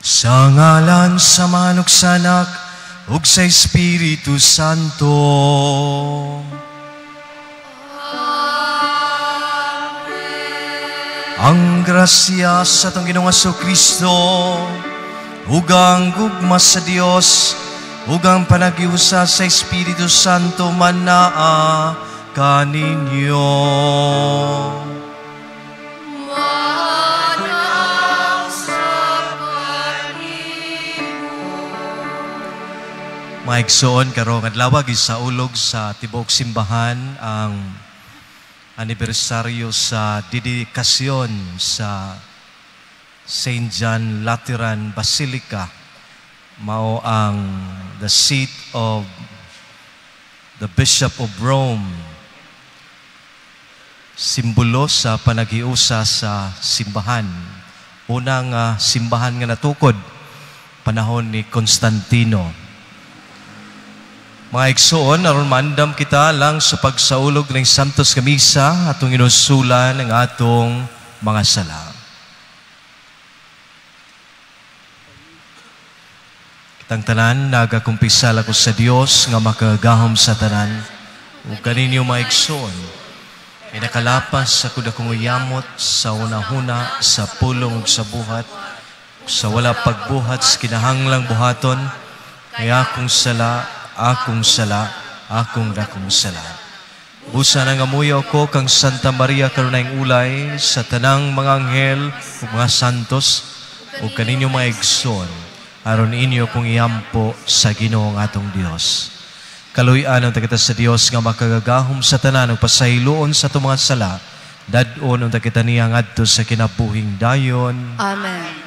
Sa ngalan sa Amahan ug sa Anak ug sa Espiritu Santo. Ang grasya sa atong Ginoong Kristo ug ang gugma sa Dios ug ang panaghiusa sa Espiritu Santo manaa kaninyo. Mga igsoon, karong adlaw gisaulog sa tibuok simbahan ang anibersaryo sa dedikasyon sa St. John Lateran Basilica. Mao ang the seat of the Bishop of Rome, simbolo sa panaghiusa sa simbahan. Unang simbahan nga natukod panahon ni Constantino. Mga igsoon, aron maandam kita lang sa pagsaulog ng Santos nga Misa, atong inusulan ang atong mga sala. Kitang tanan, nagakumpisal ako sa Dios nga makagahom sa tanan. Ug kaninyo mga igsoon, ay nakalapas sa kudakong yamot sa unahuna, sa pulong ug sa buhat, sa wala pagbuhat sa kinahanglang buhaton, ay akong sala, akong sala, akong dakong sala. Busa nang amuyaw ko kang Santa Maria karunayng ulay sa tanang mga anghel ug mga santos ug kaninyo mga igsoon, aron inyo kong iampo sa Ginoong atong Dios. Kaluy-an ang kita sa Dios nga makagagahom sa tanan ug pasayloon sa atong mga sala, dad-on ang kita niya ngadto sa kinabuhing dayon. Amen.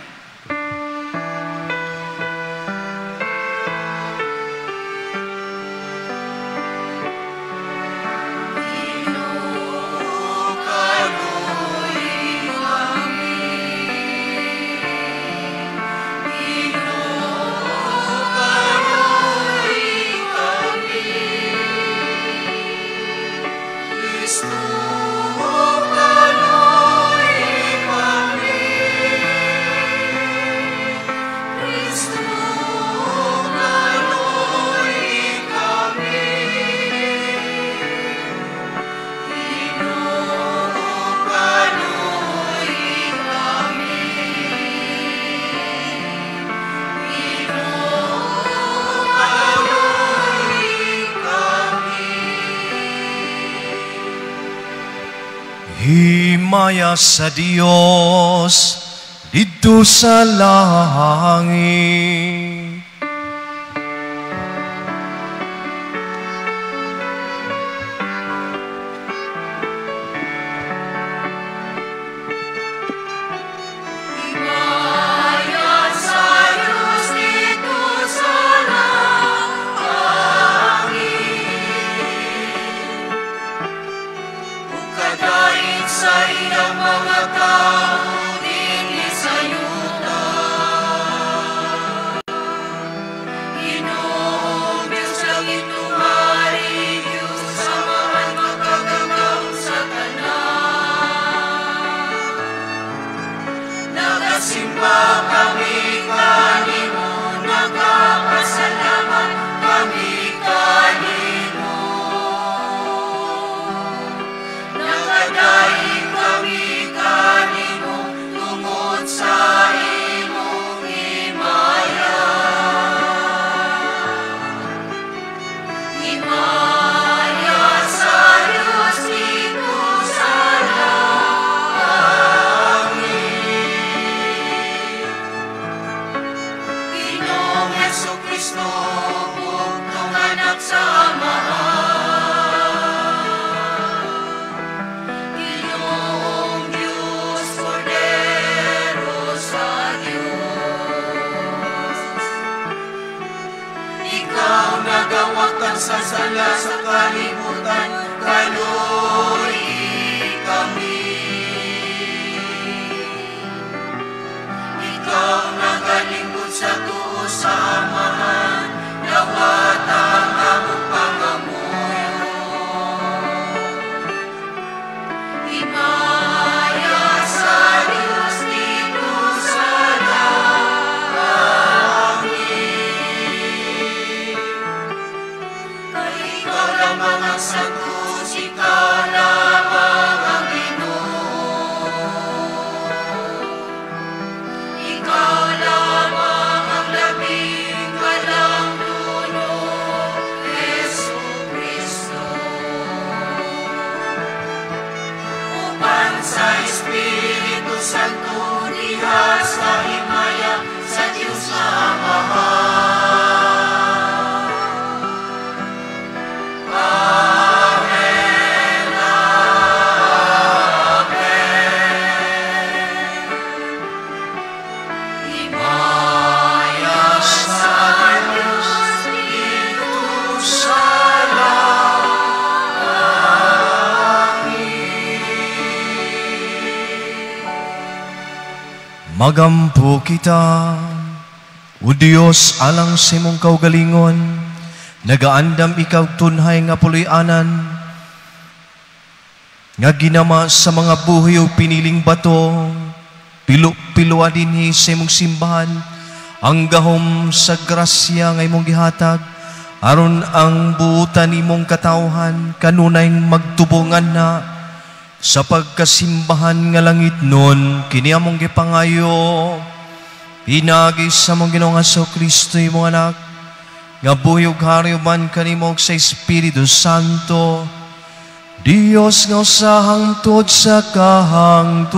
Himaya sa Dios didto sa langit. Himaya sa Diyos dito sa langit. Ug kadaig sa ilang mga tao dinhi sa yuta. Ginoong Diyos langit tumari, Diyos Amahan makagagahom sa tanan. Nagasimba kami kanimo, nagapasalamat kami kanimo. Nagadaig kami kanimo tungod sa imong himaya. Himaya sa Diyos dito sa langit. Ginoong Jesu Kristo, bugtong anak sa Amahan. Ginoong Diyos, Kordero sa Diyos. Ikaw nagawagtang sa sala sa kalibutan, kaluoy kami. Ikaw nagalingkod sa tuo sa Amahan, dawata ang among pangamuyo. Himaya sa Diyos dito sa langit. Espiritu Santo, diha sa himaya sa Dios nga Amahan. Amen. Amen. Himaya sa Dios didto sa langit. Magampo kita, O Dios, alang sa imong kaugalingon, nagaandam ikaw tunhay nga puloy-anan, nga ginama sa mga buhi o piniling bato, pilo-piloa dinhi sa imong simbahan, ang gahom sa grasya nga imong gihatag, aron ang buutan imong katawhan, kanunay magtubongan na, sa pagkasimbahan nga langit nun, kini among gipangayo, pinaagi sa among Ginoong Kristo imong anak, nga buhi ug hari uban kanimo ug sa Espiritu Santo, Dios nga usa hangtod sa kahangturan.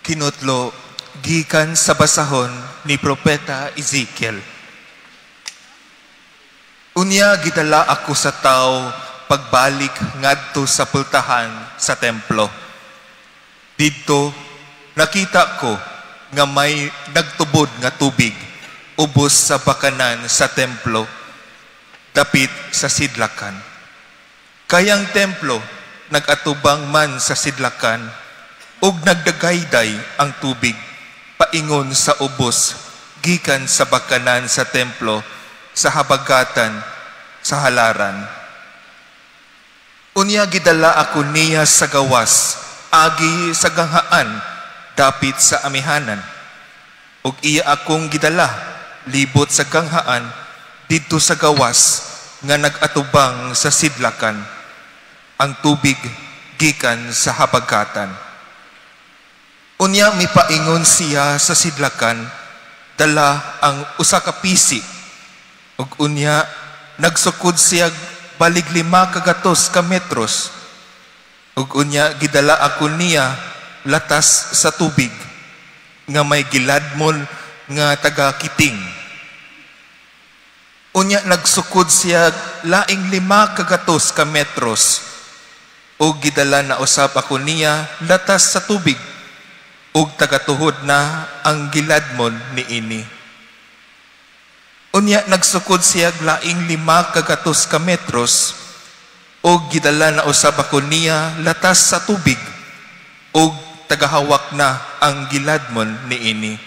Kinutlo gikan sa basahon ni Propeta Ezekiel. Unya gidala ako sa tao pagbalik ngadto sa pultahan sa templo. Didto nakita ko nga may nagtubod nga tubig ubos sa bakanan sa templo dapit sa sidlakan. Kayang templo nagatubang man sa sidlakan ug nagdagayday ang tubig paingon sa ubos gikan sa bakanan sa templo sa habagatan sa halaran. Unya gidala ako niya sa gawas agi sa ganghaan dapit sa amihanan. Ug iya akong gidala libot sa ganghaan didto sa gawas nga nagatubang sa sidlakan. Ang tubig gikan sa habagatan. Unya mipaingon siya sa sidlakan, dala ang usa ka pisi. Ug unya nagsukod siya balig 500 ka metros. Ug unya gidala ako niya latas sa tubig nga may giladmon nga taga kiting. Unya nagsukod siya laing 500 ka metros. Ug gidala na usab ako niya latas sa tubig ug tagatuhod na ang giladmon niini. Unya nagsukod siya laing 500 ka metros ug gidala na usab ako niya latas sa tubig ug tagahawak na ang giladmon niini.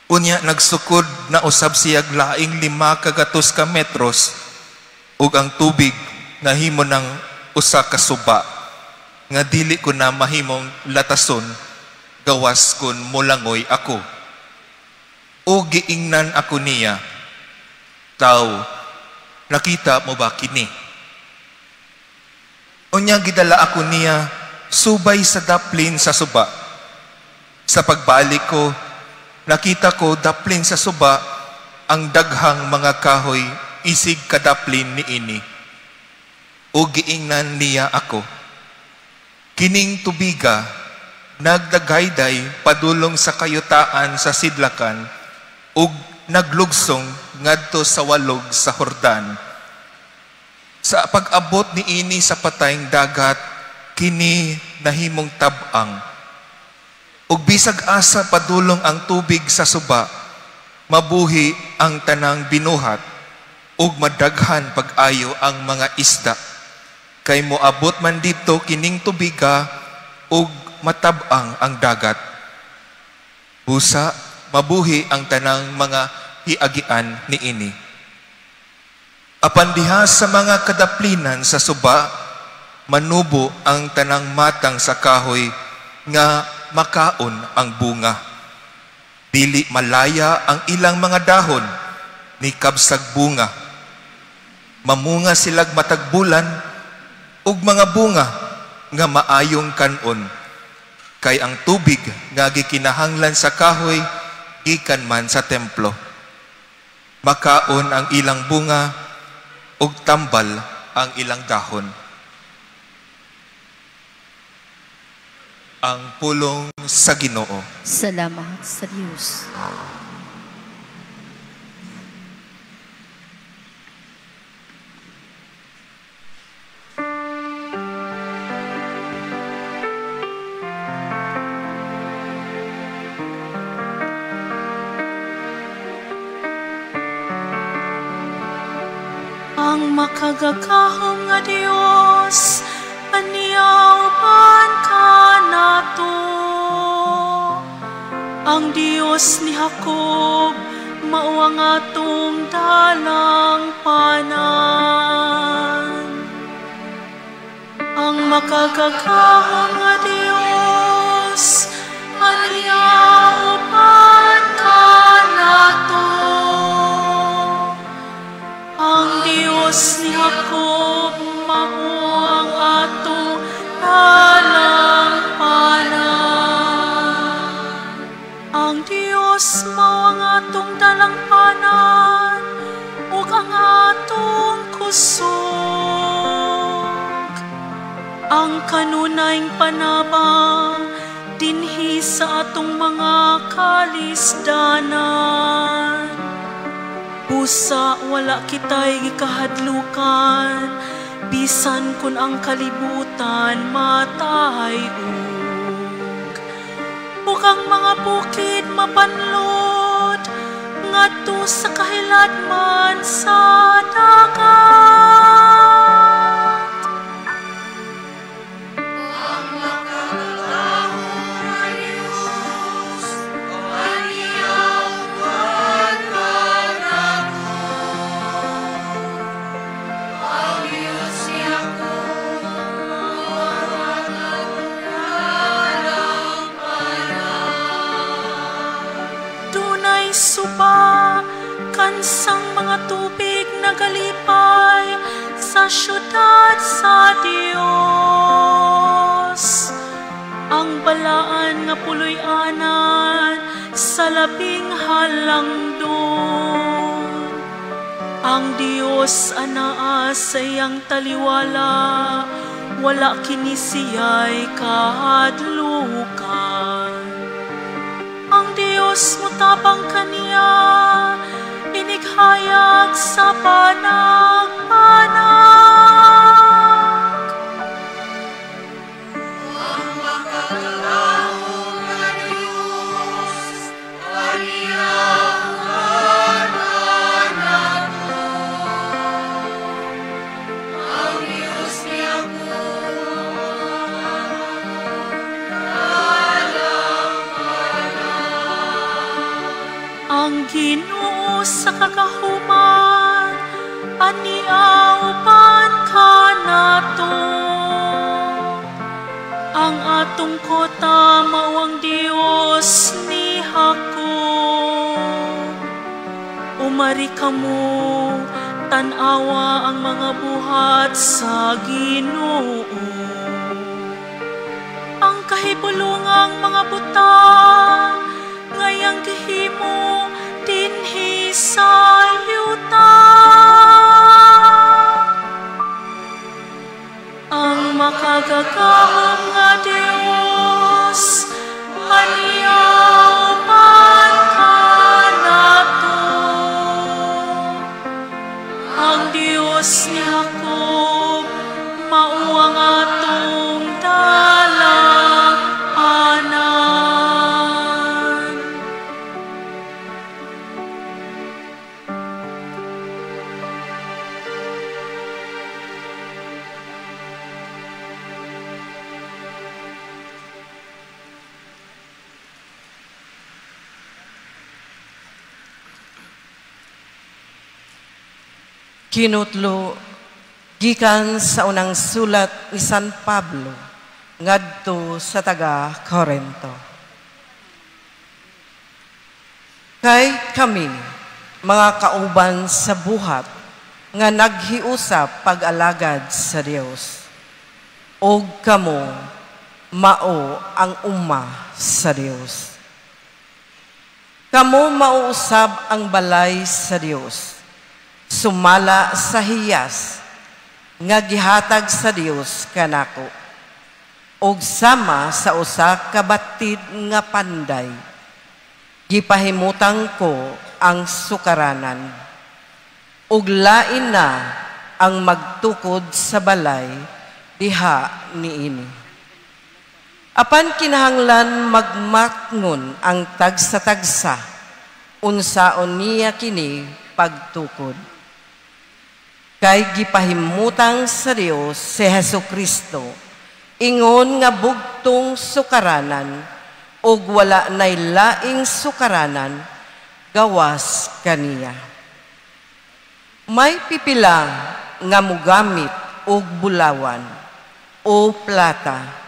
Unya nagsukod na usab siya laing 500 ka metros ug ang tubig nahimo ng usa ka suba nga dili ko na mahimong latason gawas kun molangoy ako. O giingnan ako niya, "Tao, nakita mo ba kini?" Unya gidala ako niya subay sa daplin sa suba. Sa pagbalik ko, nakita ko daplin sa suba ang daghang mga kahoy isig kadaplin niini. O giingnan niya ako, "Kining tubiga nagdagayday padulong sa kayutaan sa sidlakan ug naglugsong ngadto sa walog sa Hordan. Sa pag-abot niini sa patayng dagat, kini nahimong tab-ang. Ug bisag asa padulong ang tubig sa suba, mabuhi ang tanang binuhat ug madaghan pag-ayo ang mga isda. Kay moabot man didto kining tubiga ug matab-ang ang dagat. Busa mabuhi ang tanang mga hiagian niini. Apan diha sa mga kadaplinan sa suba, manubo ang tanang matang sa kahoy nga makaon ang bunga. Dili malaya ang ilang mga dahon ni kabsag bunga. Mamunga silag matag bulan ug mga bunga nga maayong kanon. Kay ang tubig nga gikinahanglan sa kahoy gikan man sa templo. Makaon ang ilang bunga ug tambal ang ilang dahon. Ang pulong sa Ginoo. Salamat sa Dios. Ang makagagahom nga Dios, aniya uban kanato. Ang Dios ni Jacob, mao ang atong dalangpanan. Ang makagagahom nga Dios, aniya uban kanato. Ang Dios ni Jacob, mao ang atong dalangpanan. Ang Dios mao ang atong dalangpanan ug ang atong kusog. Ang kanunayng panabang dinhi sa atong mga kalisdanan. Busa wala kita'y gikahadlukan, bisan kun ang kalibutan matayog. Ug ang mga bukid mapanlod, ngadto sa kahiladman sa dagat. Ang makagagahom nga Dios, aniya uban kanato. Ang Dios ni Jacob, mao ang atong dalangpanan. Dunay suba, kansang mga tubig nagalipay sa syudad sa Dios. Ang balaan nga puloy-anan sa labing halangdon. Ang Dios anaa sa iyang taliwala, wala kini siya'y kahadlukan. Ang Dios motabang kaniya, inighayag sa panagpanag. Ang makagagahom nga Dios, aniya uban kanato. Ang Dios ni Jacob, mao ang atong dalangpanan. Ang Ginoo sa kagahuman, aniya uban kanato. Ang atong kota mao ang Dios ni Jacob. Umari kamo, tan-awa ang mga buhat sa Ginoo. Ang kahibulungang mga butang ngayang gihimo dinhi sa yuta. Ang makagagahom nga Dios, aniya uban kanato. Ang Dios ni Jacob, mao ang atong dalangpanan. Kinutlo gikan sa unang sulat ni San Pablo ngadto sa taga Corinto. Kay kami mga kauban sa buhat nga naghiusap pag-alagad sa Dios. Ug kamo mao ang uma sa Dios. Kamo mauusab ang balay sa Dios, sumala sa hiyas nga gihatag sa Dios kanako, ug sama sa usa ka batid nga panday, gipahimutang ko ang sukaranan, ug lain na ang magtukod sa balay diha niini. Apan kinahanglan magmatngon ang tagsa-tagsa, unsaon niya kini pagtukod. Kay gipahimutang sa Dios si Jesu Kristo, ingon nga bugtong sukaranan, ug wala nay laing sukaranan gawas kaniya. May pipila nga mugamit og bulawan o plata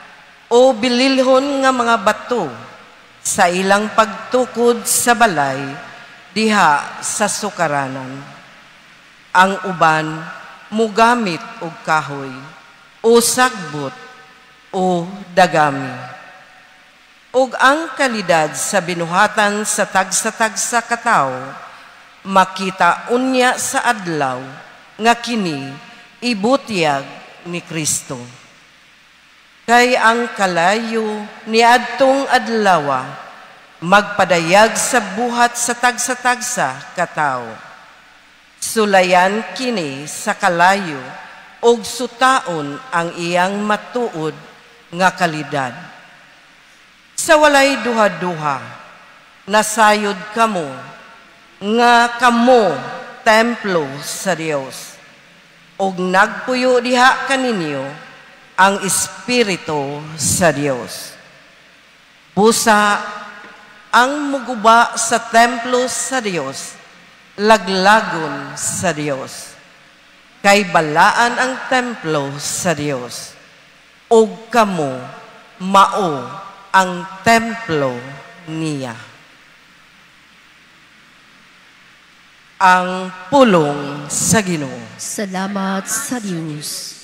o bililhon nga mga bato sa ilang pagtukod sa balay diha sa sukaranan. Ang uban mugamit og kahoy o sagbot o dagami. Ug ang kalidad sa binuhatan sa tagsa-tagsa ka tawo makita unya sa adlaw nga kini ibutyag ni Kristo. Kay ang kalayo niadtong adlawa magpadayag sa buhat sa tagsa-tagsa ka tawo. Sulayan kini sa kalayo og sutaon ang iyang matuod nga kalidad. Sa walay duha-duha, nasayod kamo nga kamo templo sa Dios, og nagpuyo diha kaninyo ang Espiritu sa Dios. Busa ang muguba sa templo sa Dios, laglagon sa Dios. Kay balaan ang templo sa Dios, ug kamo mao ang templo niya. Ang pulong sa Ginoo. Salamat sa Dios.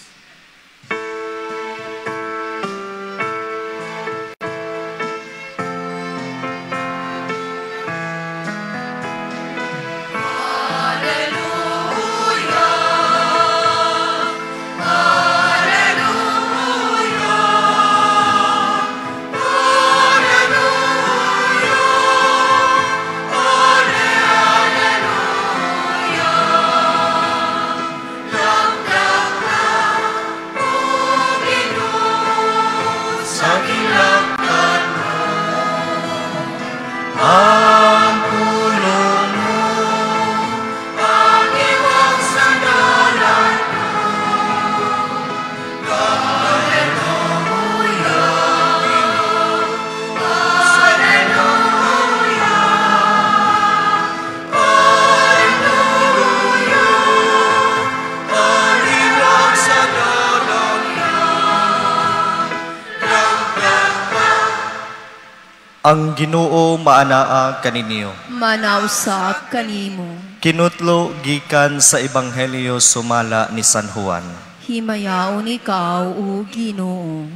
Ang Ginoo maanaa kaninyo. Manausa kanimo. Kinutlo gikan sa Ebanghelyo sumala ni San Juan. Himayaon ikaw, o Ginoo.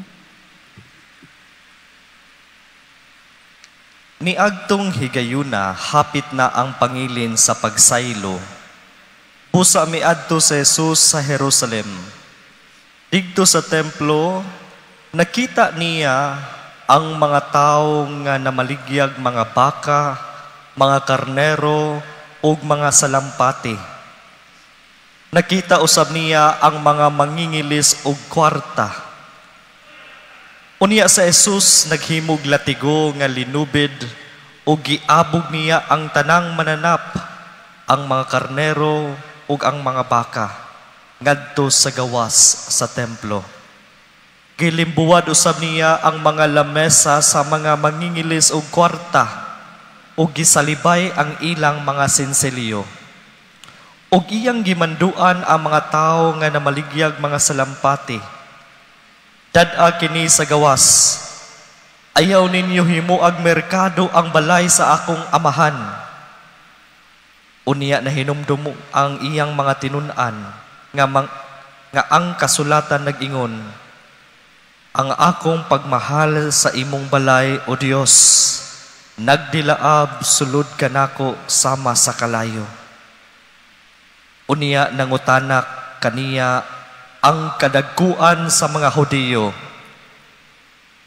Niadtong higayuna, hapit na ang pangilin sa pagsaylo. Busa miadto si Jesus sa Jerusalem. Digto sa templo, nakita niya ang mga tao nga namaligyag mga baka, mga karnero, ug mga salampati. Nakita usab niya ang mga mangingilis og kwarta. Unya sa Jesus naghimog latigo nga linubid ug giabog niya ang tanang mananap, ang mga karnero ug ang mga baka ngadto sa gawas sa templo. Gilimbuwad usab niya ang mga lamesa sa mga mangingilis og kwarta ug gisalibay ang ilang mga sinsilyo. Ug iyang gimanduan ang mga tawo nga namaligyag mga salampati. Dad-a kini sa gawas. Ayaw ninyo himuag merkado ang balay sa akong amahan. Unya na hinumdum ang iyang mga tinun-an nga ang kasulatan nag-ingon, Ang akong pagmahal sa imong balay, O Dios, nagdilaab sulod kanako sama sa kalayo. Unya nangutana kaniya ang kadagkuan sa mga Hudiyo,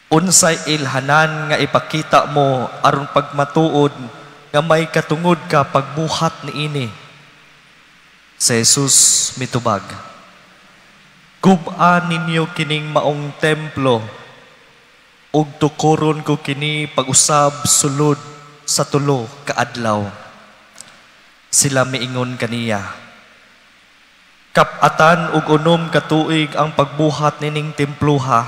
unsay ilhanan nga ipakita mo aron pagmatuod nga may katungod ka pagbuhat niini? Si Jesus mitubag, gub-a ninyo kining maong templo, ug tukuron ko kini pag-usab sulod sa 3 ka adlaw. Sila miingon kaniya, kap-atan og 6 ka tuig ang pagbuhat nining temploha.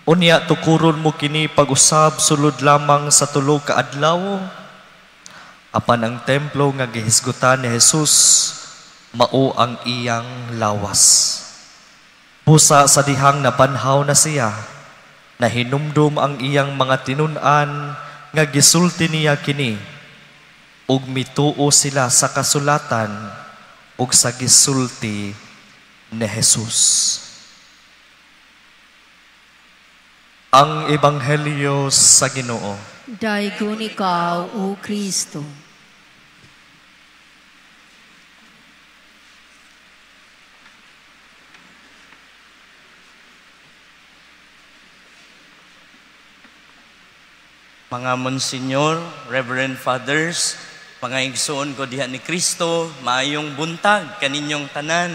Unya tukuron mo kini pag-usab sulod lamang sa 3 ka adlaw. Apan ang templo nga gihisgutan ni Jesus mao ang iyang lawas. Busa sa dihang nabanhaw na siya, nahinumdum ang iyang mga tinun-an nga gisulti niya kini, ug mituo sila sa kasulatan ug sa gisulti ni Jesus. Ang Ebanghelyo sa Ginoo. Daygon ikaw, O Kristo. Mga Monsignor, Reverend Fathers, mga igsoon ko diha ni Kristo, maayong buntag kaninyong tanan.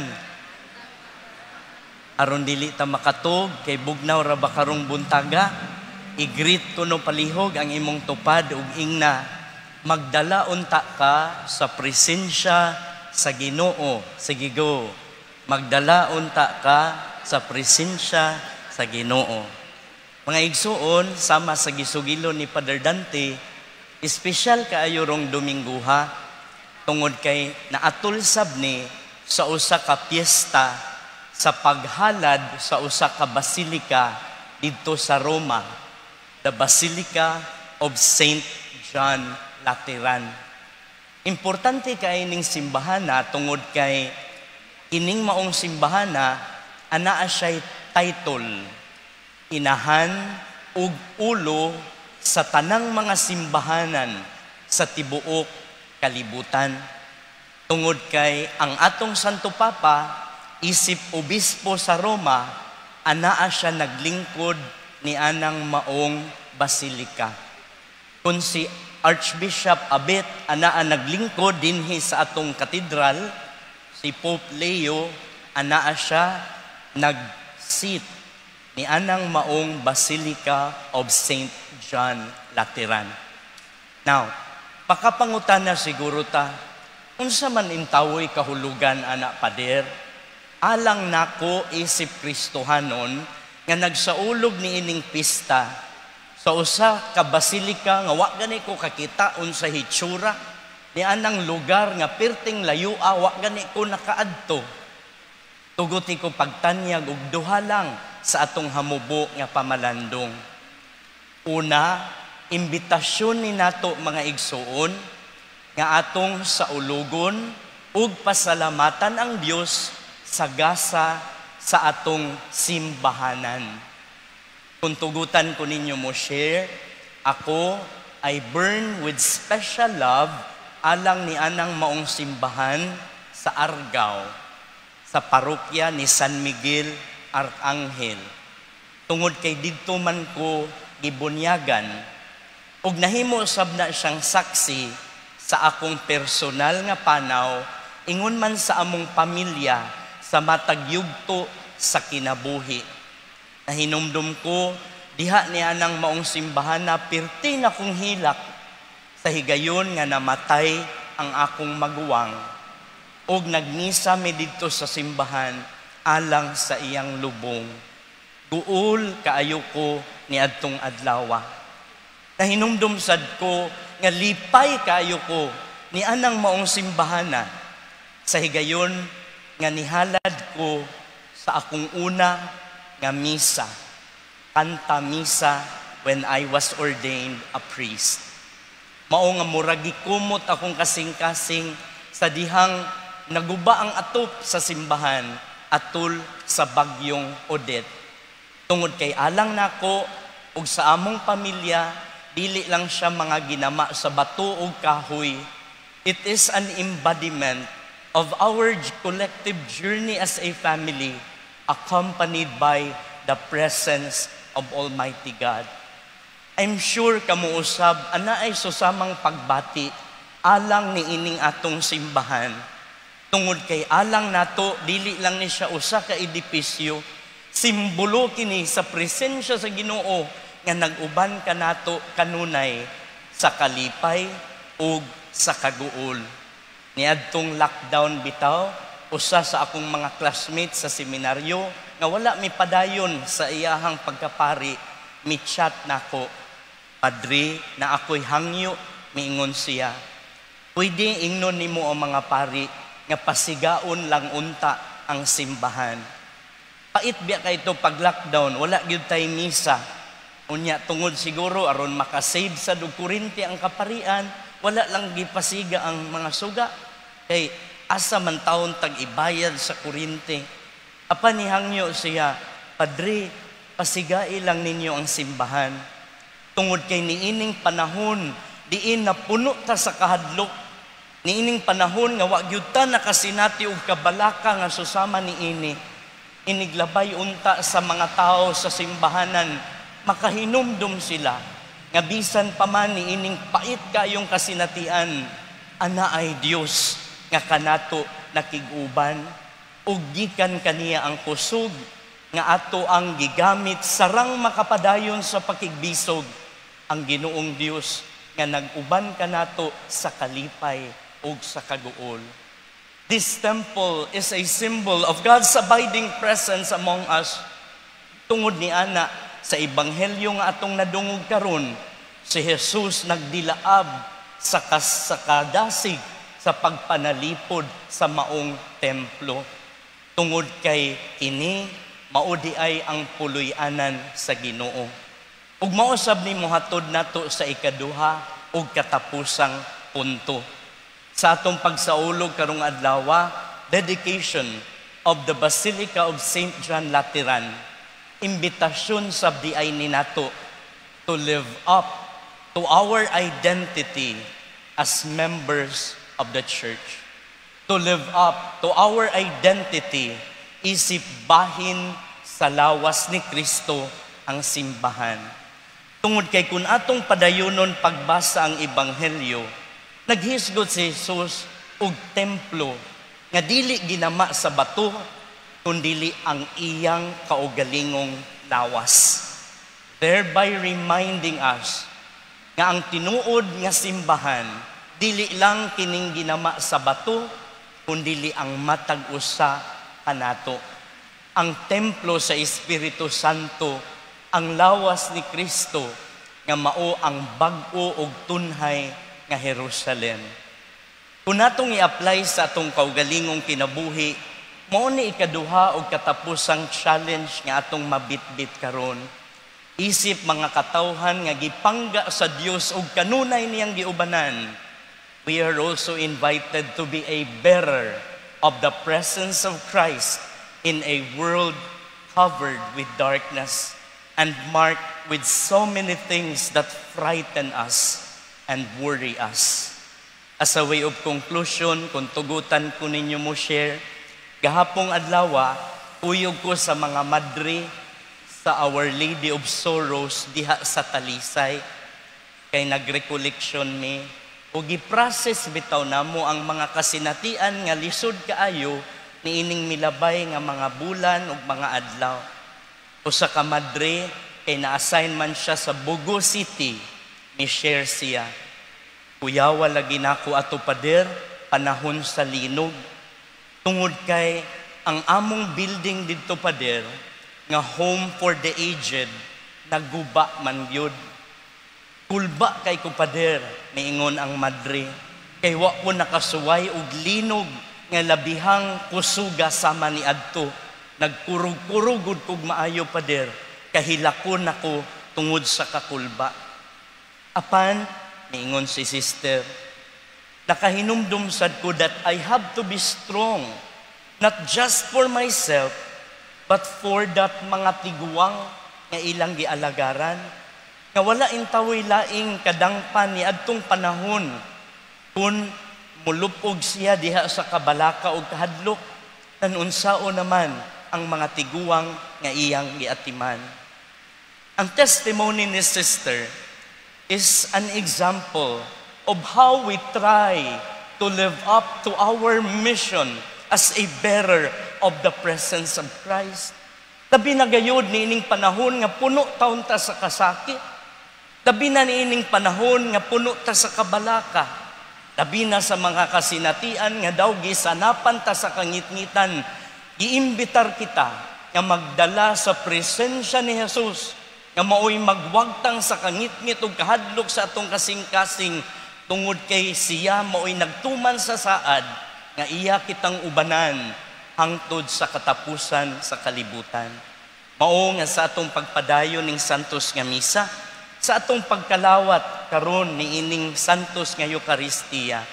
Aron dili ta makatog kay bugnaw ra ba karong buntaga, i-greet kuno palihog ang imong tupad ug ingna, magdala unta ka sa presensya sa Ginoo. Sige go. Magdala unta ka sa presensya sa Ginoo. Mga igsuon, sama sa gisugilo ni Father Dante, espesyal kaayo rong Domingguha tungod kay naatol sab ni sa usa ka piyesta sa paghalad sa usa ka basilika didto sa Roma, the Basilica of Saint John Lateran. Importante kay ning simbahana tungod kay kining maong simbahana anaa siya'y title, inahan ug ulo sa tanang mga simbahanan sa tibuok kalibutan. Tungod kay ang atong Santo Papa isip obispo sa Roma, anaa siya naglingkod ni anang maong basilika. Kung si Archbishop Abet anaa naglingkod dinhi sa atong katedral, si Pope Leo anaa siya nag-sit ni anang maong Basilica of Saint John Lateran. Now, pakapangutan na siguro ta, unsa man intawoy kahulugan ana pader? Alang nako isip Kristohanon nga nagsaulog ni ining pista sa usa ka basilika nga wa gani ko kakita unsa hitsura ni anang lugar nga perting layoa, wa gani ko nakaadto. Tuguti ko pagtanyag og duha lang sa atong hamubo nga pamalandong. Una, imbitasyon ni nato mga igsuon nga atong saulugon ug pasalamatan ang Dios sa gasa sa atong simbahanan. Kung tugutan ko ninyo mo share, ako I burn with special love alang ni anang maong simbahan sa Argao, sa parokya ni San Miguel Arcangel. Tungod kay didto man ko gibunyagan, ug nahimo sab na siyang saksi sa akong personal nga panaw, ingon man sa among pamilya sa matag yugto sa kinabuhi. Nahinumdum ko diha ni anang maong simbahan na pirti na kong hilak sa higayon nga namatay ang akong maguwang, og nagmisa mi didto sa simbahan alang sa iyang lubong. Guol kaayo ko niadtong adlawa. Nahinumdum sad ko nga lipay kaayo ko ni anang maong simbahana sa higayon nga nihalad ko sa akong una nga misa, kanta misa when I was ordained a priest. Mao nga murag gikumot akong kasing-kasing sa dihang naguba ang atop sa simbahan atul sa bagyong Odette. Tungod kay alang nako ug sa among pamilya, dili lang siya mga ginama sa bato ug kahoy. It is an embodiment of our collective journey as a family, accompanied by the presence of Almighty God. I'm sure kamo usab ana ay susamang pagbati alang ni ining atong simbahan. Tungod kay alang nato, dili lang ni siya usa ka edipisyo, simbolo kini sa presensya sa Ginoo nga nag-uban kanato kanunay sa kalipay ug sa kaguol. Niadtong lockdown bitaw, usa sa akong mga classmates sa seminaryo nga wala mi padayon sa iyahang pagkapari, mi chat nako. "Padre, na ako'y hangyo," miingon siya. "Pwede ingnon nimo ang mga pari nga pasigaon lang unta ang simbahan. Pait biya kay to pag lockdown, wala gyud tay misa." Unya tungod siguro aron makasave sa og kuryente ang kaparian, wala lang gipasiga ang mga suga. Kay asa man taon tag ibayad sa kuryente. Apan nihangyo siya, "Padre, pasigai lang ninyo ang simbahan. Tungod kay niining panahon, diin napuno ta sa kahadlok. Niining panahon nga wa gyud ta nakasinati og kabalaka nga susama niini. Iniglabay unta sa mga tao sa simbahanan, makahinumdum sila nga bisan pa man niining pait kayong kasinatian, ana ay Dios nga kanato nakig-uban ug gikan kaniya ang kusog nga ato ang gigamit sarang makapadayon sa pakigbisog, ang Ginoong Dios nga nag-uban kanato sa kalipay ug sa kaguol." This temple is a symbol of God's abiding presence among us. Tungod ni ana sa ebanghelyo nga atong nadungog karon, si Jesus nagdilaab sa kadasig sa pagpanalipod sa maong templo. Tungod kay kini mao diay ang puloy-anan sa Ginoo. Ug mao sab ni mohatod nato sa ikaduha ug katapusang punto sa atong pagsaulog karong adlaw, dedication of the Basilica of St. John Lateran. Imbitasyon sab diay ni nato to live up to our identity as members of the church. To live up to our identity isip bahin sa lawas ni Kristo, ang simbahan. Tungod kay kung atong padayonon pagbasa ang ebanghelyo, naghisgot si Jesus og templo nga dili ginama sa bato kundili ang iyang kaugalingong lawas. Thereby reminding us nga ang tinuod nga simbahan dili lang kining ginama sa bato kundili ang matag usa kanato. Ang templo sa Espiritu Santo, ang lawas ni Kristo nga mao ang bag-o og tunhay nga Jerusalem. Kung natong i-apply sa atong kaugalingong kinabuhi, mao ni ikaduha og katapusang challenge nga atong mabitbit karon. Isip mga katawhan nga gipangga sa Dios og kanunay niyang giubanan, we are also invited to be a bearer of the presence of Christ in a world covered with darkness and marked with so many things that frighten us and worry us. As a way of conclusion, kung tugutan ko ninyo mo share, gahapong adlaw, kuyog ko sa mga madre sa Our Lady of Sorrows diha sa Talisay. Kay nag-recollection mi, o gi-process bitaw namo ang mga kasinatian nga lisod kaayo niining milabay nga mga bulan ug mga adlaw. Usa ka madre kay na-assign man siya sa Bogo City, ni share siya. "Kuyawa lagi nako ato, pader, panahon sa linog. Tungod kay ang among building didto, pader, nga home for the aged, naguba man gyud. Kulba kay ko, pader," niingon ang madre. "Kay wa ko nakasuway og linog nga labihang kusuga sama ni adto. Nagkurog-kurog gud kog maayo, pader, kahilakon ako tungod sa kakulba." Apan, niingon si sister, "Nakahinumdum sad ko that I have to be strong, not just for myself, but for that mga tiguang nga ilang gialagaran, nga wala intawoy laing kadangpan ni adtong panahon kung mulupog siya diha sa kabalaka o kahadlok, tanunsao naman ang mga tiguang nga iyang giatiman. Ang testimony ni Sister is an example of how we try to live up to our mission as a bearer of the presence of Christ. Labi na gayud niining panahon nga puno taon ta sa kasakit. Labi na niining panahon nga puno ta sa kabalaka. Labi na sa mga kasinatian nga daw gisanapan ta sa kangitngitan. Giimbitar kita nga magdala sa presensya ni Jesus nga maoy magwagtang sa kangitngit ug kahadlok sa atong kasing-kasing tungod kay siya maoy nagtuman sa saad nga iya kitang ubanan hangtod sa katapusan sa kalibutan. Mao nga sa atong pagpadayon ning Santos nga Misa, sa atong pagkalawat karon niining Santos nga Eukaristiya,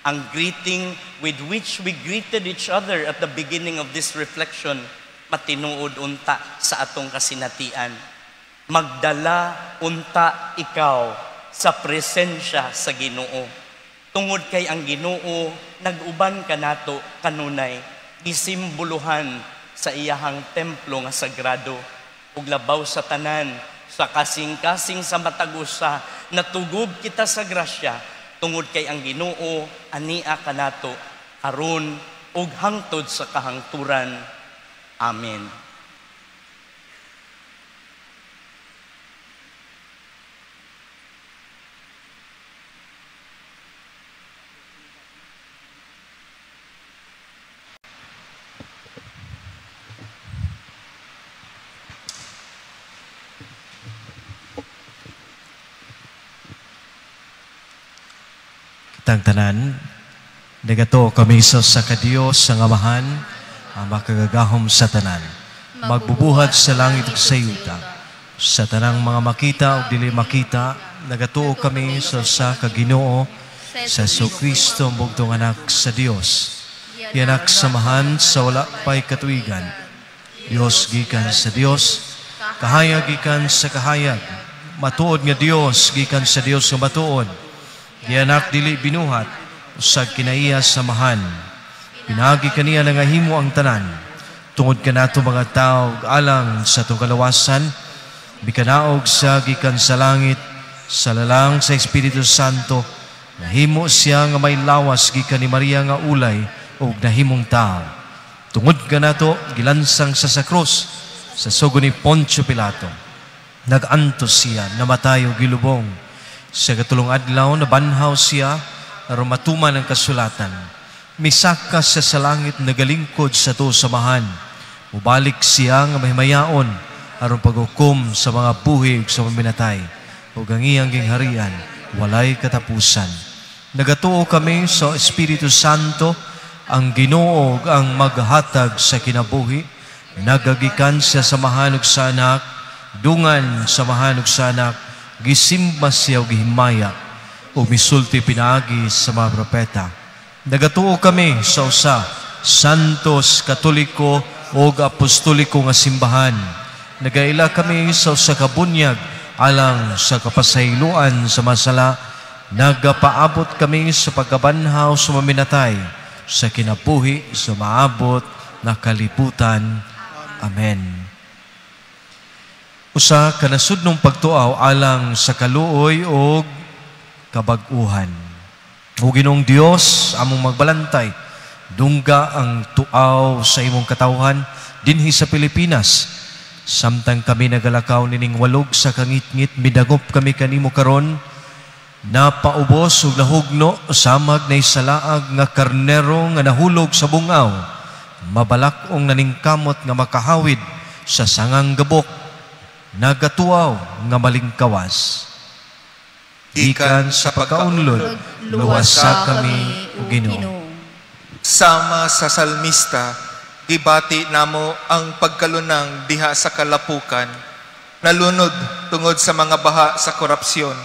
ang greeting with which we greeted each other at the beginning of this reflection, matinuod unta sa atong kasinatian. Magdala unta ikaw sa presensya sa Ginoo. Tungod kay ang Ginoo nag-uban kanato kanunay, gisimboluhan sa iyahang templo nga sagrado, ug labaw sa tanan sa kasing-kasing sa matag usa natugob kita sa grasya tungod kay ang Ginoo ania kanato karon ug hangtod sa kahangturan. Amen. Kitang tanan, nagato kami sa kadiyos sa ngamahan, ang makagagahom sa tanan, magbubuhat sa langit ug sa yuta. Sa tanang mga makita ug dili makita, nagatuo kami sa kaginoo, sa Jesucristo ang bugtong anak sa Dios. Yanak samahan sa wala pa'y katuigan. Dios gikan sa Dios, kahayag gikan sa kahayag, matuod nga Dios gikan sa Dios nga matuod. Gianak dili binuhat, usag kinaiya samahan. Pinagi kaniya nangahimo ang tanan. Tungod kanato mga tao alang sa atong kalawasan, mikanaog siya gikan sa langit, sa lalang sa Espiritu Santo, nahimo siya nga may lawas gikan ni Maria nga ulay ug nahimong tao. Tungod kanato gilansang sa krus sa sugo ni Poncio Pilato. Nag-antos siya, namatay ug gilubong. Sa katulong adlaw, nabanhaw siya, aron matuman ang kasulatan. Misaka siya sa langit, nagalingkod sa tuo samahan. Mubalik siya nga mahimayaon, aron paghukom sa mga buhi ug sa mga minatay. Ug ang iyang gingharian, walay katapusan. Nagatuo kami sa Espiritu Santo, ang Ginoo ug ang maghatag sa kinabuhi. Nagagikan siya sa samahan ug sa anak, dungan sa samahan ug sa anak, gisimba siya o gihimaya o misulti pinaagi sa mga propeta. Nagatuo kami sa usa, Santos, Katoliko o Apostoliko nga simbahan. Nagaila kami sa usa ka bunyag alang sa kapasayloan sa masala. Nagapaabot kami sa pagkabanhaw sa maminatay, sa kinabuhi sa maabot na kalibutan. Amen. Usa ka nasudnong pagtuaw alang sa kaluoy og kabag-uhan. O Ginoong Dios, among magbalantay, dungga ang tuaw sa imong katawhan dinhi sa Pilipinas. Samtang kami nagalakaw nining walog sa kangitngit, midagop kami kanimo karon, napaubos ug nahugno samag naisalaag nga karnero nga nahulog sa bungaw, mabalak-ong naningkamot nga makahawid sa sangang gabok, nagatuaw nga malingkawas. Gikan sa pagkaunlod, luwasa kami, o Ginoo. Sama sa salmista, gibati namo ang pagkalunang diha sa kalapukan, nalunod tungod sa mga baha sa korupsyon.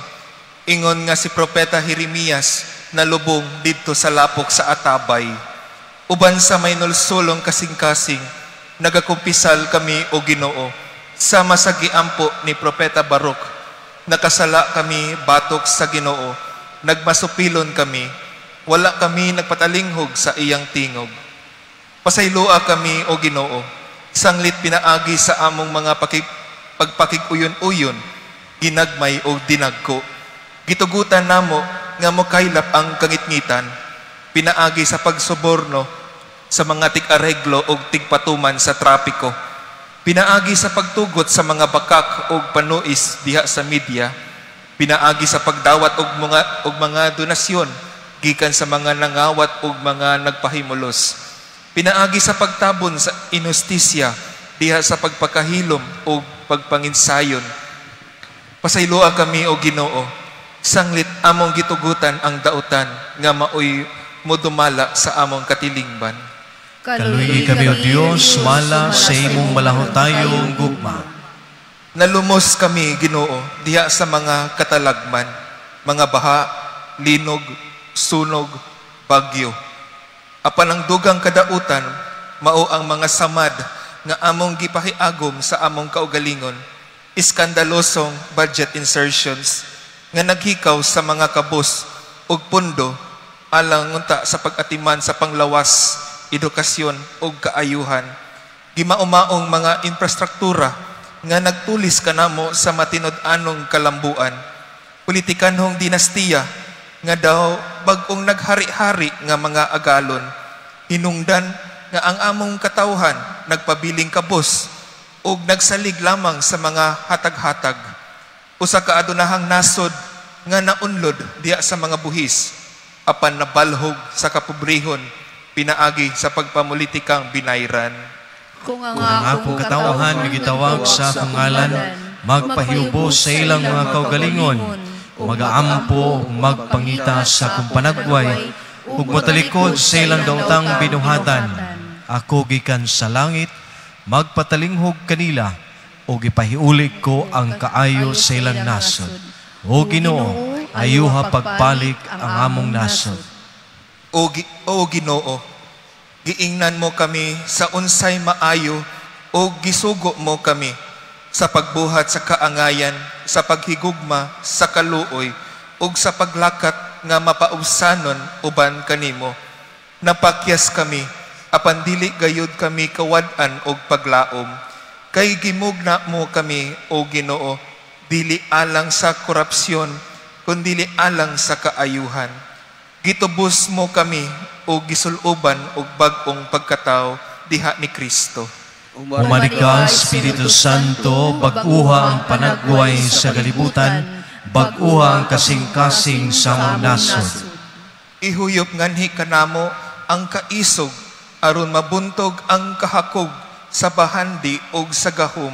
Ingon nga si Propeta Jeremias nalubong didto sa lapok sa Atabay. Uban sa may nulsulong kasing-kasing, Nagakumpisal kami, o Ginoo, sama sa giampo ni Propeta Baruch. Nakasala kami batok sa Ginoo, nagmasupilon kami, wala kami nagpatalinghog sa iyang tingog. Pasayloa kami, o Ginoo, sanglit pinaagi sa among mga pagpakig-uyon-uyon, ginagmay o dinagko. Gitugutan namo nga mokaylap ang kangitngitan, pinaagi sa pagsuborno sa mga tig-areglo o tigpatuman sa trapiko, pinaagi sa pagtugot sa mga bakak o panuis diha sa media, pinaagi sa pagdawat og mga donasyon gikan sa mga nangawat og mga nagpahimulos, pinaagi sa pagtabon sa inhustisya diha sa pagpakahilom o pagpanginsayon. Pasayloa kami, o Ginoo, sanglit among gitugutan ang dautan nga maoy modumala sa among katilingban. Kaluyi kami, O Dios, mala sa imong malahutayong gugma. Nalumos kami, Ginoo, diha sa mga katalagman, mga baha, linog, sunog, bagyo. Apan ang dugang kadautan, mao ang mga samad nga among gipahiagom sa among kaugalingon, iskandalosong budget insertions nga naghikaw sa mga kabus ug pundo alang unta sa pag-atiman sa panglawas, edukasyon ug kaayuhan. Gimaumaong mga infrastruktura nga nagtulis kanamo sa matinud-anong kalambuan. Politikanhong dinastiya nga daw bag-ong naghari-hari nga mga agalon. Hinungdan nga ang among katawhan nagpabiling kabus ug nagsalig lamang sa mga hatag-hatag. Usa ka adunahang nasod nga naunlod diha sa mga buhis, apan nabalhog sa kapobrehon pinaagi sa pagpamulitikang binayran. Kung ang akong katawhan nga gitawag sa akong ngalan, magpahiubo sa ilang mga kaugalingon, magaampo, magpangita sa akong panagway, ug motalikod sa ilang daotang binuhatan. Ako gikan sa langit, magpatalinghog kanila, ug ipahiulig ko ang kaayo sa ilang nasod. O Ginoo, ayuha pagbalik ang among nasod. O Ginoo, giingnan mo kami sa unsay maayo o gisugo mo kami sa pagbuhat sa kaangayan, sa paghigugma, sa kaluoy, ug sa paglakat nga mapaubsanon uban kanimo. Napakyas kami, apan dili gayud kami kawad-an og paglaom. Kay gimugna mo kami, o Ginoo, dili alang sa korupsyon, kundili alang sa kaayuhan. Gitubos mo kami o gisuloban og bag-ong pagkatao diha ni Kristo. Humanik ka, Espiritu Santo, bag-uha ang panagway sa kalibutan, bag-uha ang kasing-kasing sa among nasod. Ihuyop nganhi kanamo ang kaisog aron mabuntog ang kahakog sa bahandi og sa gahom,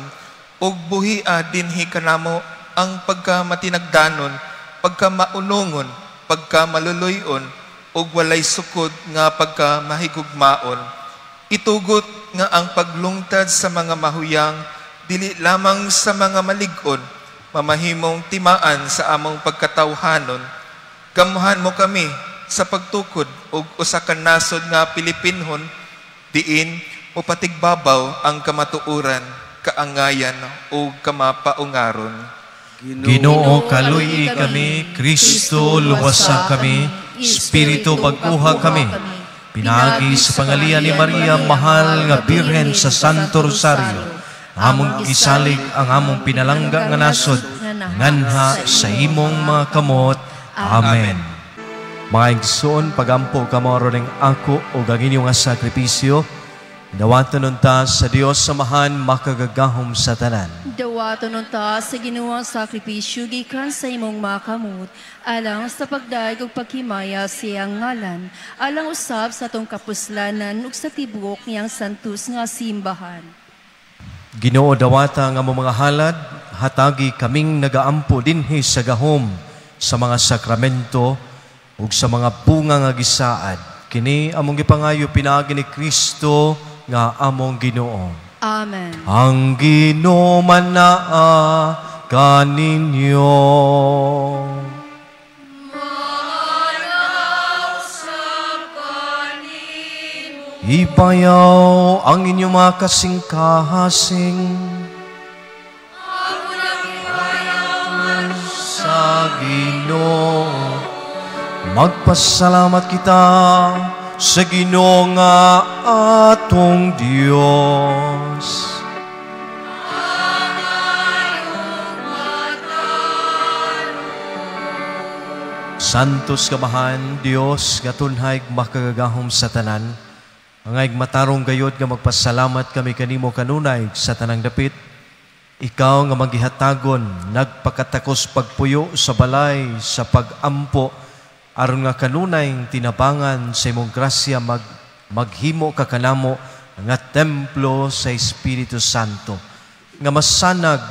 ug buhia dinhi kanamo ang pagkamatinagdanon, pagkamaunongon, pagkamaluluyon, ug walay sukod nga pagkamahigugmaon. Itugot nga ang paglungtad sa mga mahuyang, dili lamang sa mga malig-on, mamahimong timaan sa among pagkatawhanon. Gamuhan mo kami sa pagtukod og usa ka nasod nga Pilipinhon, diin mopatigbabaw ang kamatuoran, kaangayan ug kamapaungaron. Ginoo, kaluyi kami. Kristo, luwasa kami. Espiritu, pagkuha kami. Pinaagi sa pangalian ni Maria, mahal nga Birhen sa Santo Rosario, among gisalig ang among pinalangga nga nasod, nganha sa imong mga kamot. Amen. Mga igsoon, pagampo kamo aron ning ako ug ang inyong nga sakripisyo, dawaton unta sa Dios Amahan makagagahom sa tanan. Dawaton unta sa Ginoo ang sakripisyo gikan sa imong makamot, alang sa pagdayeg ug paghimaya sa iyang ngalan, alang usab sa atong kapuslanan ug sa tibuok niyang santos nga simbahan. Ginoo, dawata nga among mga halad, hatagi kaming nagaampo dinhi sa gahom sa mga sakramento ug sa mga bunga nga gisaad. Kini among gipangayo pinaagi ni Kristo nga among Ginoo. Amen. Ang Ginoo manaa kaninyo. Ibayaw ang inyong mga kasing-kahasing sa Ginoo. Magpasalamat kita sa Ginoo nga atong Dios. Santos kamahan, Dios, nga tunhay makagagahom sa tanan, angay matarong gayod nga magpasalamat kami kanimo kanunay sa tanang dapit. Ikaw nga maghihatagon, nagpakatakos pagpuyo sa balay sa pagampo, aron nga kanunay tinabangan sa imong grasya maghimo ka kanamo nga templo sa Espiritu Santo, nga masanag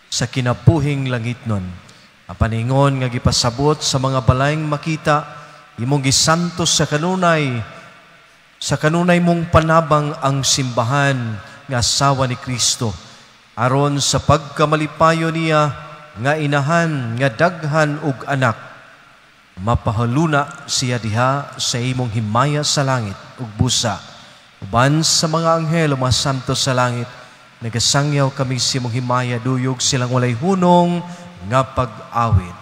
sa kinabuhing langitnon. Apaningon nga gipasabot sa mga balayng makita, imong gisantos sa kanunay mong panabang ang simbahan nga asawa ni Kristo, aron sa pagkamalipayo niya nga inahan nga daghan og anak, mapahaluna siya diha sa imong himaya sa langit ug busa. Uban sa mga anghel o mga santo sa langit, nagasangyaw kami sa imong himaya, duyog silang walay hunong nga pag-awit.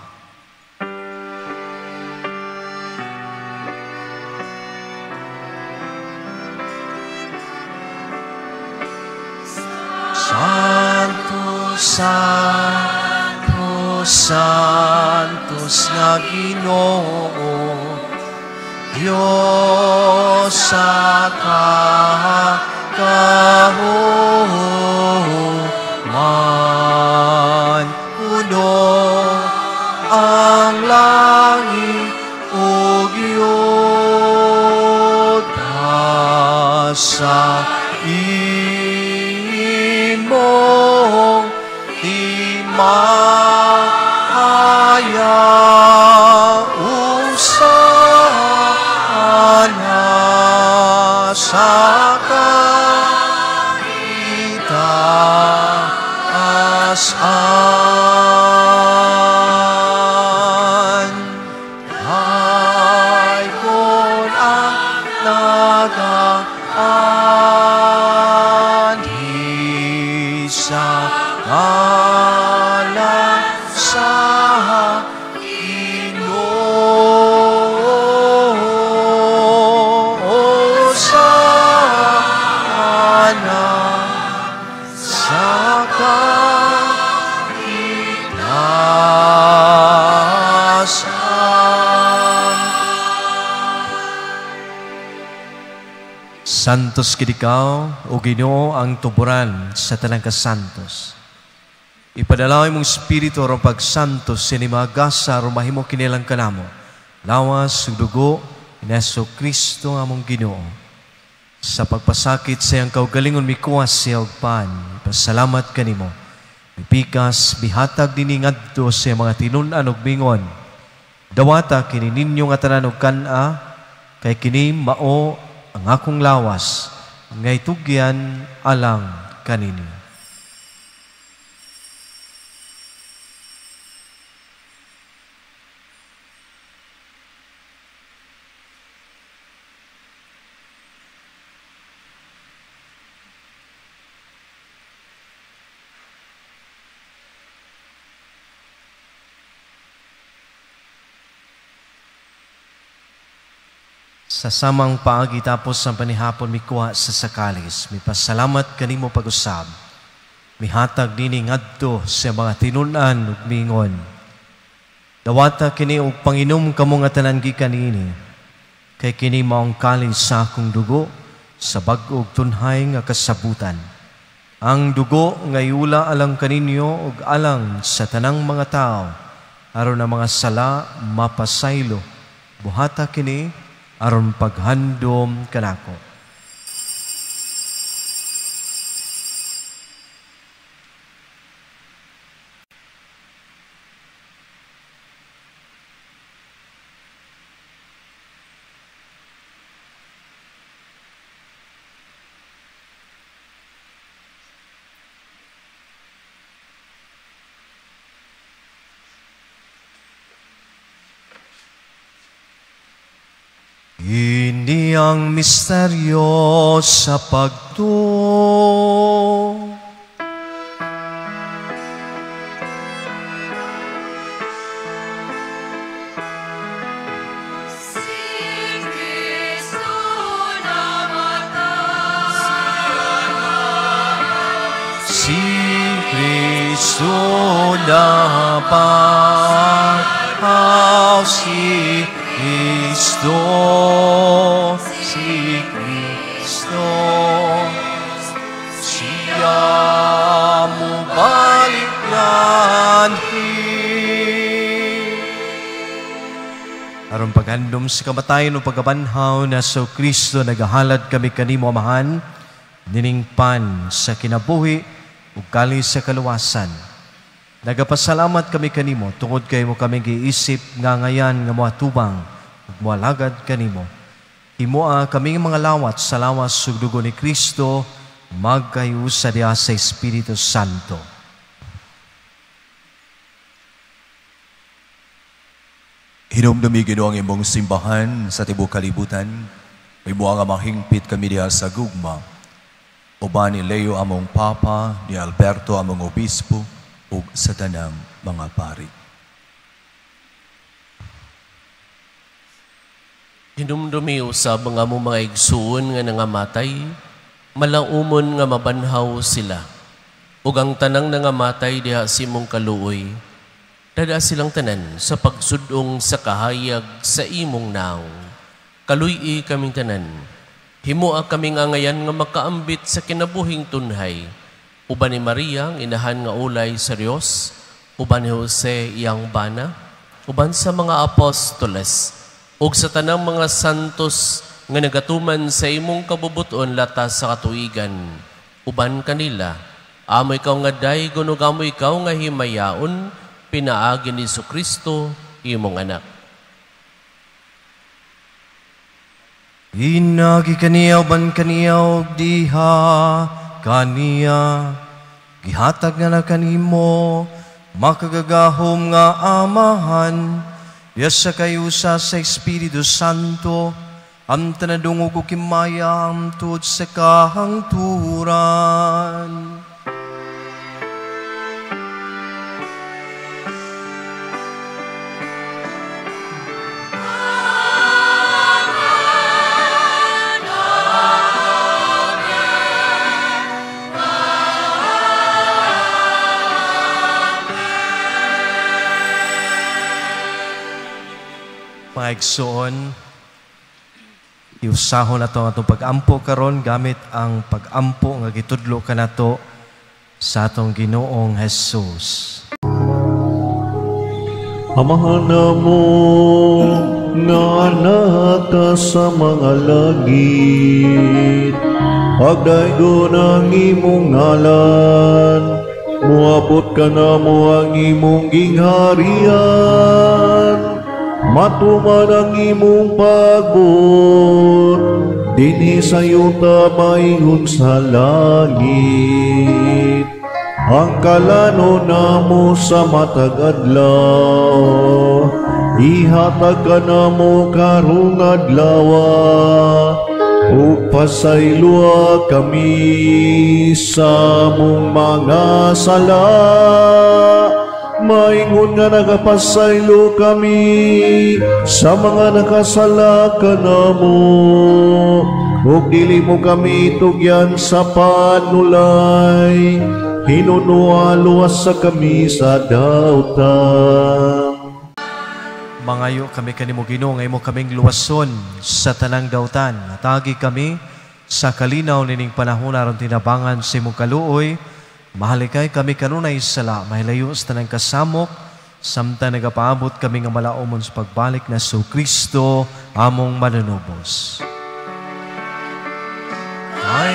Santo, Santo, Santos nga Ginoo, Diyos sa kakahuman, puno ang langit ug yuta sa imong himaya. Usana sa kitaas-an. Ay kon ang nagaanhi sa ngalan sa Ginoo, sana sa kitaas-an. Santos gid ikaw, o Ginoo, ang tuburan sa tanang kasantos. Ipadala imong espiritu aron pagsantos sini mga gasa aron mahimo kinilang kanamo. Lawas ug dugo ni Hesus Kristo among Ginoo. Sa pagpasakit sa iyang kaugalingon mikuha siya og pan. Pasalamat kanimo. Mipikas mihatag dinhi ngadto sa iyang mga tinun-an ug mingon. Dawata kini ninyo nga tanan og kan-a, kay kini mao ang akong lawas nga itugyan alang kaninyo. Sa samang paagi tapos ang panihapon mikuha sa sakalis, mipasalamat kanimo pag-usab, mihatag nini ngadto sa mga tinun-an ug mingon. Dawata kini og panginom kamo nga tanan gikan niini, kay kini maong kalis sa akong dugo sa bag-o ug tunhay nga kasabutan. Ang dugo nga iula alang kaninyo ug alang sa tanang mga tawo, aron ang mga sala mapasaylo. Buhata kini aron paghandom kanako. Ini ang misteryo sa pagtuo. Si Kristo namatay. Si Kristo nabanhaw, si Kristo, si Kristo, siya mubalik nganhi. Aron paghandom sa kamatayon o pagkabanhaw na sa Kristo, nagahalad kami kanimo, Amahan, nining pan sa kinabuhi ug kali sa kaluwasan. Nagapasalamat kami kanimo tungod kay mo kami giisip nga ngayan nga moatubang ug moalagad kanimo. Himoa kaming mga lawat sa lawas ug dugo ni Kristo, magkahiusa diha sa Espiritu Santo. Hinumdumi Ginoo ang imong simbahan sa tibuok kalibutan. Himoa nga mahingpit kami diha sa gugma. Uban ni Leo among Papa, ni Alberto among Obispo, ug sa tanang mga pari. Hinumdumi usab ang among mga igsuon nga nangamatay, malaumon nga mabanhaw sila. Ug ang tanang nangamatay diha sa imong kaluoy, dada silang tanan sa pagsudong sa kahayag sa imong naong. Kaluy-i kaming tanan, himoa kaming angayan nga makaambit sa kinabuhing tunhay. Uban ni Maria, ang inahan nga ulay sa Dios, uban ni Jose iyang bana, uban sa mga apostoles, ug sa tanang mga santos nga nagatuman sa imong kabubuton latas sa katuigan. Uban kanila, amo ikaw nga daygon ug amo ikaw nga himayaon, pinaagi ni Jesucristo, imong anak. Inagi kaniya uban kaniya ug diha kaniya, gihatag nga na kanimo, makagagahom nga Amahan, diya sa kayusa sa Espiritu Santo, ang tanadungog ug himaya hangtod sa kahangturan. Mga igsoon, iusahon nato ang atong pag-ampo karon gamit ang pag-ampo nga gitudlo kanato sa atong Ginoong Jesus. Amahan namo nga anak ka sa mga langit, pagdaygon ang imong ngalan, muabot ka namo ang imong gingharian, matuman ang imong pagbuot, dinhi sa yuta maingon sa langit. Ang kalano namo sa matag adlaw, ihatag ka namo karong adlaw, ug pasayloa kami sa among mga sala, maingon nga nagapasaylo kami sa mga nakasala kanamo, ug dili mo kami tugyan sa panulay, hinunua luwas sa kami sa dautan. Mangayo kami kanimo Ginoo nga imo kaming luwason sa tanang dautan. Atagi kami sa kalinaw nining panahon aron tinabangan sa imong kaluoy. Mahalikay kami kanunay sala, mahilayo sa tanang kasamok, samtang nagapaabot kami nga malaumon sa pagbalik na sa Kristo among manunubos. Ay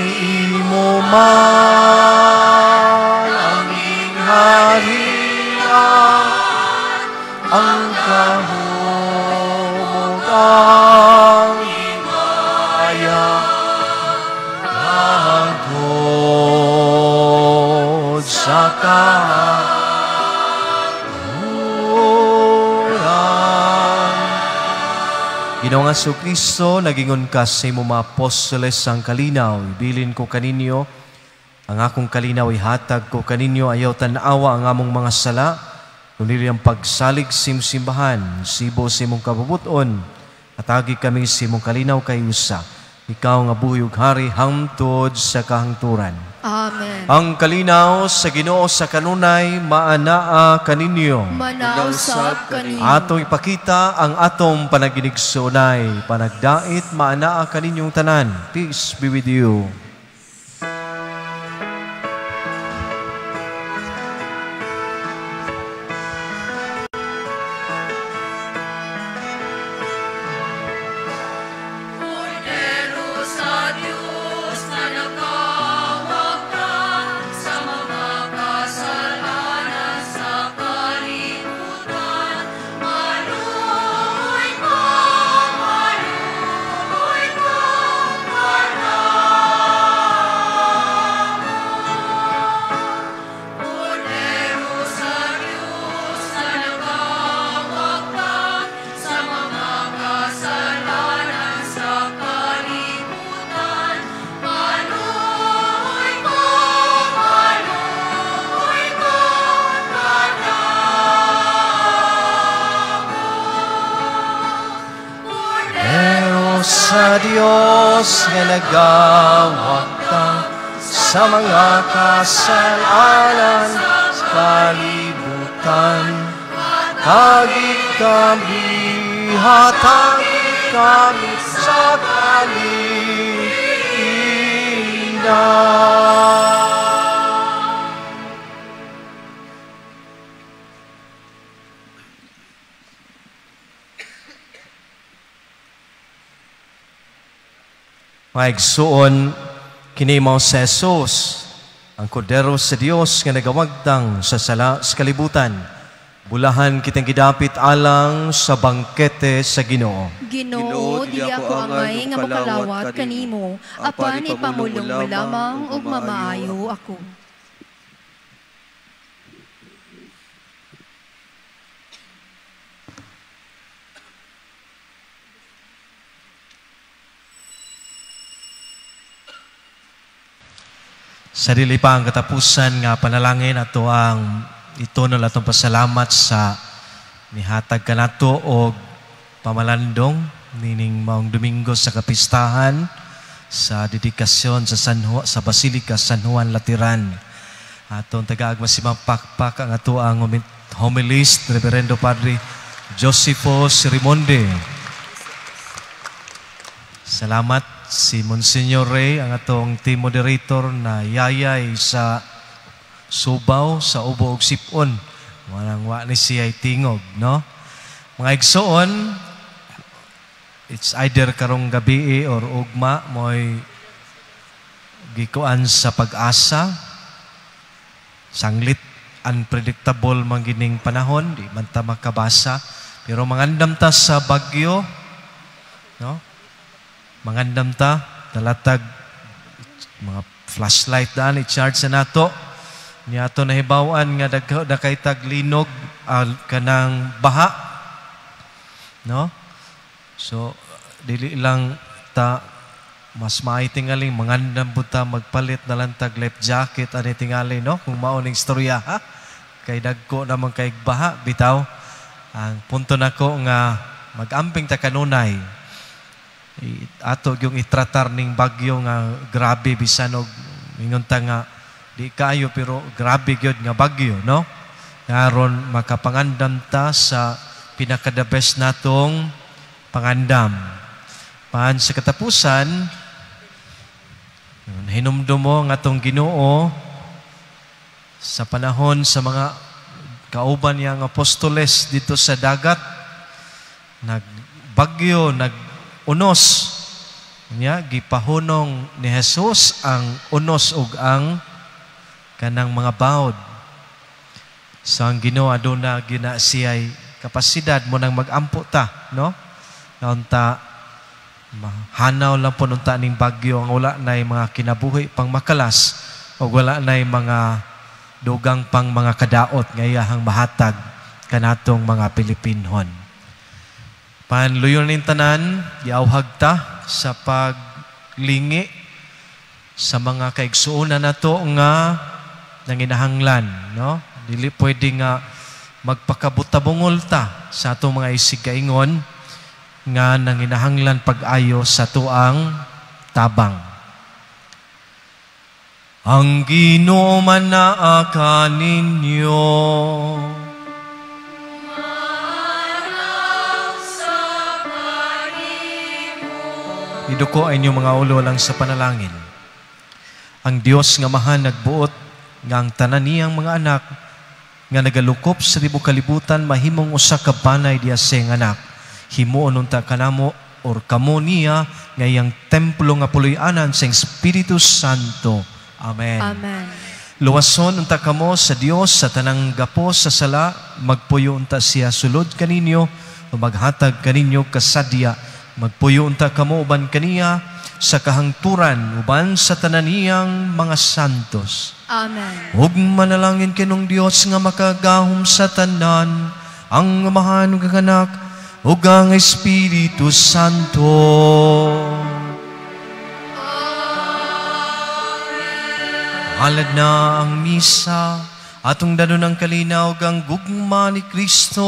imo man ang gingharian, ang kahumog ang himaya, hangtod sa kahangturan. Ginoong Hesukristo, nagingon ka sa imong mga apostoles ang kalinaw, ibilin ko kaninyo, ang akong kalinaw ihatag ko kaninyo, ayaw tan-awa ang among mga sala, kundi ang pagsalig simsimbahan, sibo sa imong kabubuton, atagi kami sa imong kalinaw kay usa, ikaw nga buhi ug hari hangtod sa kahangturan. Amen. Ang kalinaw sa Ginoo sa kanunay maanaa kaninyo. Manaa usab kaninyo. Atong ipakita ang atong panaginigsunay, panagdait maanaa kaninyong tanan. Peace be with you. Diyos nga nagawagtang sa mga kasalanan sa kalibutan. Hatagi kami sa kalinaw. Maigsuon, kini mao si Jesus, ang kordero sa Dios nga nagawagtang sa sala sa kalibutan. Bulahan kitang gidapit alang sa bangkete sa Ginoo. Ginoo, dili ako angay nga makalawat kanimo, apan ipamulong mo lamang ug mamaayo ako. Sa dili pa ang katapusan nga panalangin ato ang ito na atong pasalamat sa nihatag kanato og pamalandong nining maong Domingo sa kapistahan sa dedikasyon sa San Juan, sa Basilica San Juan Lateran. Atong tagaagma si Mapakpak ang ato ang homilist Reverendo Padre Josepho Sirimonde. Salamat si Monsignor Ray, ang atong team moderator na yayay sa Subaw, sa Ubo ug Sipon. Walang wa ni siya tingog, no? Mga igsoon, it's either karong gabi or ugma mo'y gikuan sa pag-asa. Sanglit, unpredictable man gining panahon, di man ta makabasa. Pero mangandam ta sa bagyo, no? Mangandam ta, talatag mga flashlight daan, i-charge sa nato. Niya ato nahibawan nga dakay taglinog kanang baha, no? So dili lang ta mas maay tingaling mangandam pud ta magpalit na lang tag life jacket ani tingali, no? Kung mao ning istorya, ha? Kay dagko naman kay baha bitaw. Ang punto nako nga magamping ta kanunay. Ato yung itratar ning bagyo nga grabe bisan og ingon ta nga di kaayo pero grabe gyud nga bagyo, no? Karon makapangandam ta sa pinaka the best natong pangandam. Paan sa katapusan, hinumdum mo ang atong Ginoo sa panahon sa mga kauban niyang apostoles dito sa dagat, nagbagyo, nag-unos. Niya gipahunong ni Jesus ang unos ug ang kanang mga bawd. So ang Ginoo aduna gina siya'y kapasidad mo nang magampo ta, no? Naunta hanaw lang po nunta ning bagyo ang wala na'y mga kinabuhi pang makalas o wala na'y mga dugang pang mga kadaot nga iyahang mahatag kanatong mga Pilipinhon. Panluyon ning tanan, giawhag ta sa paglingi sa mga kaigsuonan nato nga nanginahanglan, no? Dili pwede nga magpakabutabungol ta sa atong mga isigkaingon nga nanginahanglan pag-ayo sa tuang tabang. Ang Ginoo manaa kaninyo. Iduko ay inyong mga ulo lang sa panalangin. Ang Dios nga Amahan nagbuot nga ang tanan niyang mga anak nga nagalukop sa tibuok kalibutan mahimong usa ka banay diha sa iyang anak. Himuon unta kanamo or kamo niya nga iyang templo nga puloy-anan sa Espiritu Santo. Amen. Amen. Luwason unta kamo sa Dios sa tanang gapos sa sala, magpuyo unta siya sulod kaninyo o maghatag kaninyo kasadya. Magpuyo unta kamo uban kaniya sa kahangturan uban sa tanan niyang mga santos. Amen. Ug manalangin kinong Dios nga makagahom sa tanan, ang Amahan ug ang Anak ug ang Espiritu Santo. Amen. Halad na ang misa, atong danon ang kalinaw ug ang gugma ni Kristo.